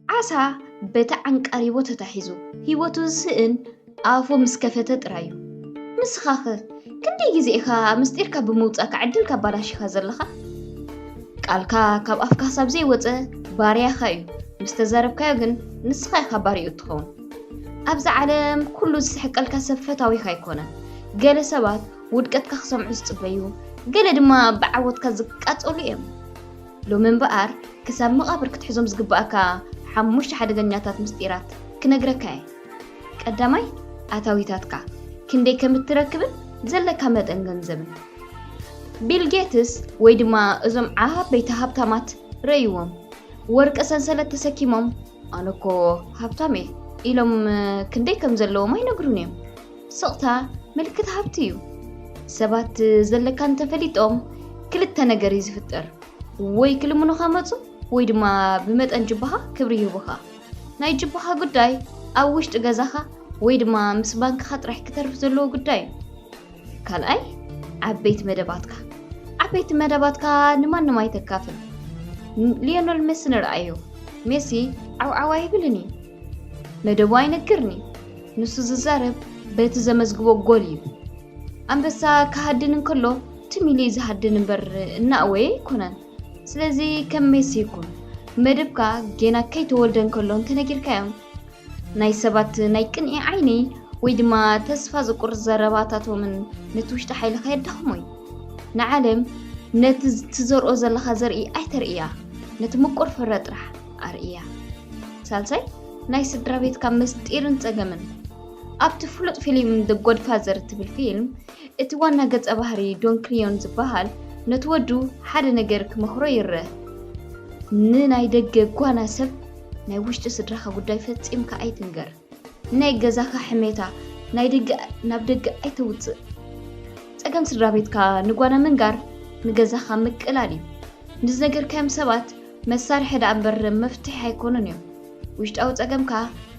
ዓሳ በቲ ዓንቃሪቦ ተታሒዙ ህይወቱ ዝስእን ኣፉ ምስ ከፈተ ጥራይ እዩ። ንስኻኸ ክንደይ ግዜ ኢኻ ምስጢርካ ብምውጻእካ ዕድልካ ኣባላሺኻ ዘለኻ? ቃልካ ካብ ኣፍካ ክሳብ ዘይወጸ ባርያኻ እዩ። ምስ ተዛረብካዮ ግን ንስኻ ኢኻ ባርያኡ እትኸውን። ኣብዛ ዓለም ኩሉ ዝስሕቀልካ ሰብ ፈታዊኻ ኣይኮነን። ገለ ሰባት ውድቀትካ ክሰምዑ ዝጽበዩ፣ ገለ ድማ ብዓወትካ ዝቃጸሉ እዮም። ሎሚ እምበኣር ክሳብ መቓብር ክትሕዞም ዝግብኣካ ሓሙሽተ ሓደገኛታት ምስጢራት ክነግረካ እየ። ቀዳማይ፣ ኣታዊታትካ፣ ክንደይ ከም እትረክብን ዘለካ መጠን ገንዘብን። ቢል ጌትስ ወይ ድማ እዞም ዓበይቲ ሃብታማት ረእይዎም፣ ወርቂ ሰንሰለት ተሰኪሞም፣ "ኣነ እኮ ሃብታም እየ" ኢሎም ክንደይ ከም ዘለዎም ኣይነግሩን እዮም። ስቕታ ምልክት ሃብቲ እዩ። ሰባት ዘለካ እንተፈሊጦም ክልተ ነገር እዩ ዝፍጠር። ወይ ክልምኑኻ መጹ ወይ ድማ ብመጠን ጅባኻ ክብሪ ይህቡኻ። ናይ ጅባኻ ጉዳይ ኣብ ውሽጢ ገዛኻ ወይ ድማ ምስ ባንክኻ ጥራሕ ክተርፍ ዘለዎ ጉዳይ እዩ። ካልኣይ፣ ዓበይቲ መደባትካ። ዓበይቲ መደባትካ ንማንም ኣይተካፍል። ን-፣ ሊዮነል ሜሲ ንርኣዮ። ሜሲ ዓውዓው ኣይብልን እዩ። መደቡ ኣይነግርን እዩ። ንሱ ዝዛረብ በቲ ዘመዝግቦ ጎል እዩ። ኣንበሳ ክሃድን እንከሎ ትም ኢሉ እዩ ዝሃድን እምበር እናእወየ ኣይኮነን። ስለዚ ከም ሜሲ ይኩን። መደብካ ጌና ከይተወልደ እንከሎ እንተነጊርካዮም፣ ናይ ሰባት ናይ ቅንኢ ዓይኒ ወይ ድማ ተስፋ ዘቁርጽ ዘረባታቶምን ነቲ ውሽጢ ሓይልኻ የዳኽሞ እዩ። ንዓለም ነቲ ትዘርኦ ዘለኻ ዘርኢ ኣይተርእያ፣ ነቲ ምቁር ፍረ ጥራሕ ኣርእያ። ሳልሳይ፣ ናይ ስድራ ቤትካ ምስጢርን ጸገምን። ኣብቲ ፍሉጥ ፊልም The Godfather እትብል ፊልም፣ እቲ ዋና ገጸ ባህሪ ዶን ክሊዮን ዝበሃል ነቲ ወዱ ሓደ ነገር ክመኽሮ ይረአ። ንናይ ደገ ጓና ሰብ ናይ ውሽጢ ስድራኻ ጉዳይ ፈጺምካ ኣይትንገር። ናይ ገዛኻ ሕሜታ ናይ ደገ፣ ናብ ደገ ኣይተውጽእ። ጸገም ስድራ ቤትካ ንጓና ምንጋር ንገዛኻ ምቅላል እዩ። ንዝነገርካዮም ሰባት መሳርሒ ደኣ እምበር መፍትሒ ኣይኮኑን እዮም። ውሽጣዊ ጸገምካ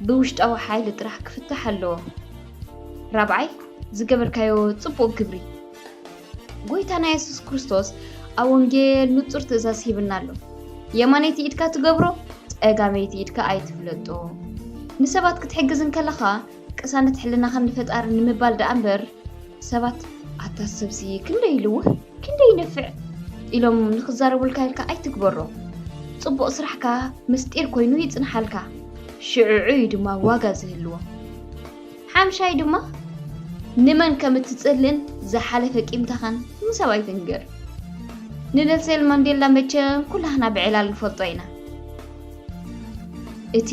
ብውሽጣዊ ሓይሊ ጥራሕ ክፍታሕ ኣለዎ። ራብዓይ፣ ዝገበርካዮ ጽቡቕ ግብሪ። ጎይታና የሱስ ክርስቶስ ኣብ ወንጌል ንጹር ትእዛዝ ሂብና ኣሎ። የማነይቲ ኢድካ ትገብሮ፣ ጸጋመይቲ ኢድካ ኣይትፍለጦ። ንሰባት ክትሕግዝ እንከለኻ ቅሳነት ሕልናኻን ንፈጣሪ ንምባል ደኣ እምበር፣ ሰባት "ኣታ ሰብሲ ክንደይ ልውህ፣ ክንደይ ይነፍዕ" ኢሎም ንኽዛረቡልካ ኢልካ ኣይትግበሮ። ጽቡቕ ስራሕካ ምስጢር ኮይኑ ይጽንሓልካ። ሽዑዑ እዩ ድማ ዋጋ ዝህልዎ። ሓምሻይ ድማ፣ ንመን ከም እትጸልእን ዝሓለፈ ቂምታኻን ንሰብ ኣይትንገር። ንነልሰን ማንዴላ መቸም ኩላህና ብዕላል ንፈልጦ ኢና። እቲ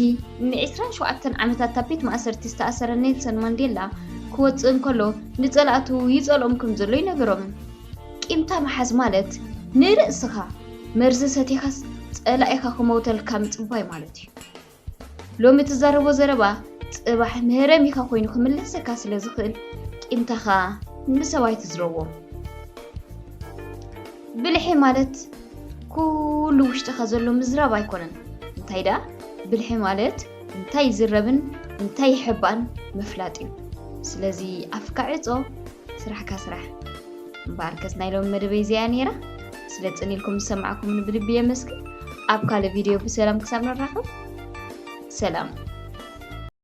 ንዒስራን ሸውዓተን ዓመታት ኣብ ቤት ማእሰርቲ ዝተኣሰረ ኔልሰን ማንዴላ ክወጽእ እንከሎ፣ ንጸላእቱ ይጸልኦም ከም ዘሎ ይነገሮምን። ቂምታ ምሓዝ ማለት ንርእስኻ መርዚ ሰቲኻስ ጸላኢኻ ክመውተልካ ምጽባይ ማለት እዩ። ሎሚ እትዛረቦ ዘረባ ጽባሕ መህረሚኻ ኮይኑ ክምለሰካ ስለ ዝኽእል፣ ቂምታኻ ንሰብ ኣይትዝረቦ። ብልሒ ማለት ኩሉ ውሽጥኻ ዘሎ ምዝራብ ኣይኮነን። እንታይ ደኣ? ብልሒ ማለት እንታይ ይዝረብን እንታይ ይሕባእን ምፍላጥ እዩ። ስለዚ ኣፍካ ዕጾ፣ ስራሕካ ስራሕ። እምበኣርከስ ናይ ሎሚ መደበይ እዚኣ ነይራ። ስለ ጽን ኢልኩም ዝሰማዕኩምኒ ብልቢ የመስግን። ኣብ ካልእ ቪድዮ ብሰላም ክሳብ ንራኸብ፣ ሰላም።